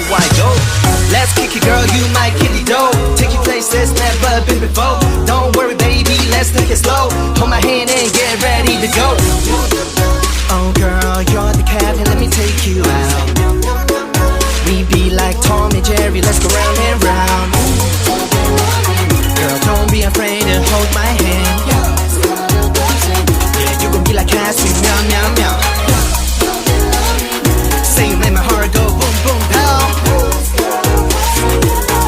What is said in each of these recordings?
Why go? Let's kick it, girl, you might kill it though. Take you places never been before. Don't worry, baby, let's take it slow. Hold my hand and get ready to go. Oh, girl, you're the captain, let me take you out. We be like Tom and Jerry, let's go round and round. Girl, don't be afraid to hold my hand. Yeah, you gon' be like Cassie, meow, meow, meow. Say you make my heart go boom, boom, pow.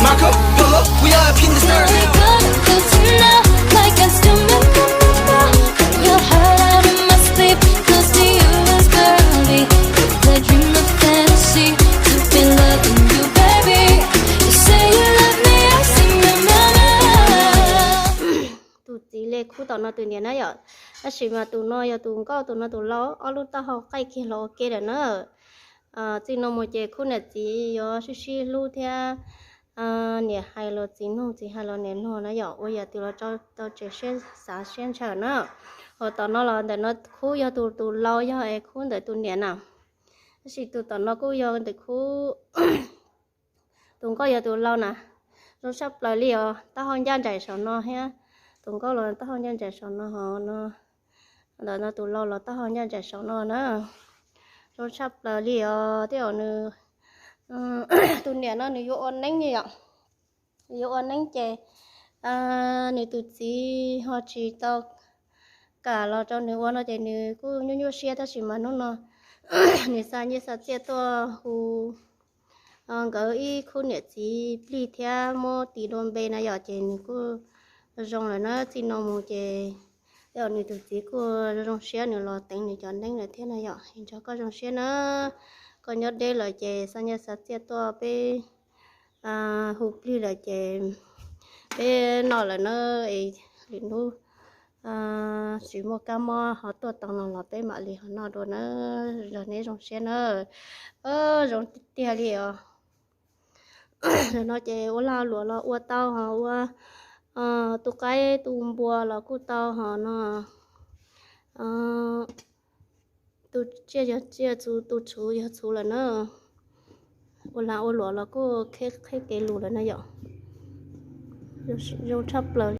Marco Polo, we up in the stars. Like I still remember. Your heart out in my sleep. Close to you is girly. It's a dream of fantasy. To be loving you, baby. You say you love me, I see your mama. Tus txiv li khub tom no tus niam na yom. Tab sis mas tus no yog tus nkauj, tus no tus laus, ob lub taub hau qaij kiag los ua ke lawm na. Txij no mus ces khub niam txiv yuav sib sib hlub thiab, niam hais los txiv mloog, txiv hais los niam mloog na yom, ua yam twg los tau tseem siab xav siab ntshaw na. Ho tom no los ntawm no khub yog tus, tus laus yog es khub ntawm tus niam na. Tab sis tus tom no kuj yog ntawm khub, tus nkauj yog tus laus na. Zoo tshaj plaws li os, taub hau ncaj nraim saum no thiab. Tus nkauj los taub hau ncaj nraim saum no ho no. Ntawm no tus laus los taub hau ncaj nraim saum no na. Zoo tshaj plaws li os, tej zaum nws, tus niam no nws yuav ua neeb li yom. Nws yuav ua neeb ces nws tus txiv ho tsis tau kam los rau nws ua no ces nws kuj nyuaj nyuaj siab, tab sis mas hnub no nws xa nyiaj xa txiaj tuaj hu nkawd ib khub niam txiv plig thiab muab tis dua npe na yom, ces nws kuj zoo lawm na. Txij no mus ces tej zaum nws tus txiv kuj zoo siab, nws los teev nws cov neeb lawm thiab na yom. Es ntshe koj zoo siab na, koj nyob deb lawm ces xa nyiaj xa txiaj tuaj peb hu plig lawm ces peb noj lawm na, es lwm hnub tsis muaj kab mob ho tuaj tau no los peb mam li ho noj dua na. Ntshe neb zoo siab na. Zoo tiag tiag li os. Nim no ces ua lag luam los ua tau ho ua, tu qaib tu npua los kuj tau ho no. Tu tsiaj yog tsiaj, tu txhuv yog txhuv lawm na. Ua lag ua luam los kuj qheb kev lus lawm na yom. Zoo tshaj plaws.